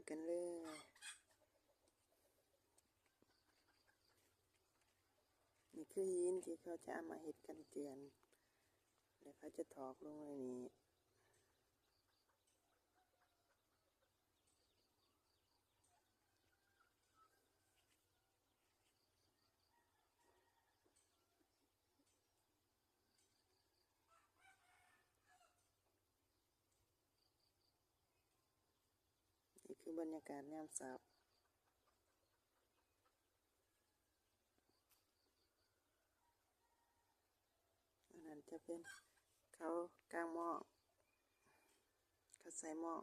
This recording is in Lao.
ກັນເລີຍ. ນີ້ຄືຫີນທີ່ເຂົາຈະເອົາມາເຮັດກັນເຈື່ອນ ແລ້ວເຂົາຈະຖອກລົງໃນນີ້. ນີ້ຄືບັນຍາກາດຍາມເຊົ້າ. ອັນນັ້ນຈະເປັນເຂົ້າກາງໝໍ້ ເຂົ້າໃສ່ໝໍ້.